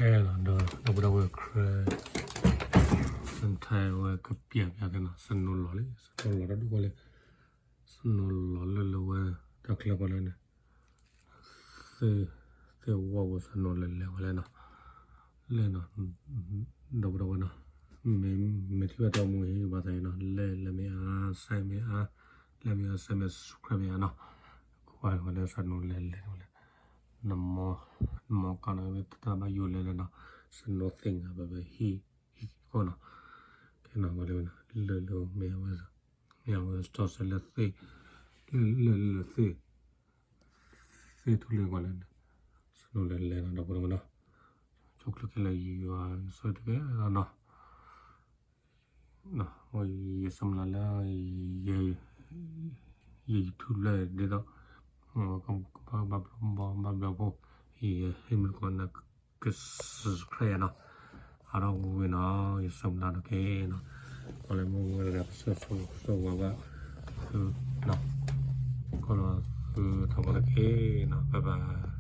ဒီး ဒီပုၢ်ဒီဝဲၢ် ခရၢၣ် စထဝဲကပျဲၢ်ပျဲၢ်သ့ၣ်နီၤ snow လီၤလံ snow လီၤတဒူၣ်ဃီလံ snow လီၤလၢလၢဝဲ တၢ်ချၢဃီလၢန့ၣ် သ့ၣ်ဝီပူၤ snow လဲၤလဲၤဝဲလဲၣ်နီၤ လဲၣ်နီၤ ဒီပုၢ်ဒီဝဲၢ်နီၤ မ့ၢ်ထံၣ်ဘၣ်တၢ်မူဟံၣ်ဘၣ်သးအံၤနီၤ လဲၤ လဲၤမ့ၢ်အါ စဲးမ့ၢ်အါ လဲၤမ့ၢ်အါ စဲးမ့ၢ် subscribe မ့ၢ်အါနီၤ ကွၢ်ဝဲလၢ snow လဲၤလဲၤဝဲလဲၣ် နမီ နမီကီးနီၤ တၢ်ဘၣ်ယိၣ်လဲၤလဲၣ်နီၤ snow thing အဘၣ်ဘၣ်ဟံၣ် ဟံၣ်ဃီနီၤ ကဲနီၤ ဝဲလၢ လၢလၢမ့ၢ်အဝဲ မ့ၢ်အဝဲ စတီၢ်စဲးလၢသ့ၣ် လၢလၢလၢသ့ၣ် သ့ၣ်ထူလၢကွၢ်လၢ snow လဲၤလဲၣ်နီၤ ဒီပုၢ်ဒီဝဲၢ်နီၤ ဆိၣ်ချ့ခဲလၢာ် ယွၤဆိၣ်ဂ့ၤတက့ၢ်နီၤ ယဆၢမုၢ်လၢ်လၢ ယ YouTube လၢဒ်သိး ကဘၣ်ဘျီဘီဘၣ်ဘျီဖိ ယဟ့ၣ်မုၢ်ကီးနၤ က subscribe နီၤ အါထီၣ်ဝဲနီၤ ယဆၢမုၢ်လၢ်တက့ၢ်နီၤ ကီၢ်လၢမုၢ်ဝဲတဂၤ ကစၢၢ်ဆိၣ်ဂ့ၤကစၢၢ်ဝါဘၣ် သု ကီၢ်လီၤသုထီဘိတက့ၢ်နီၤ bye bye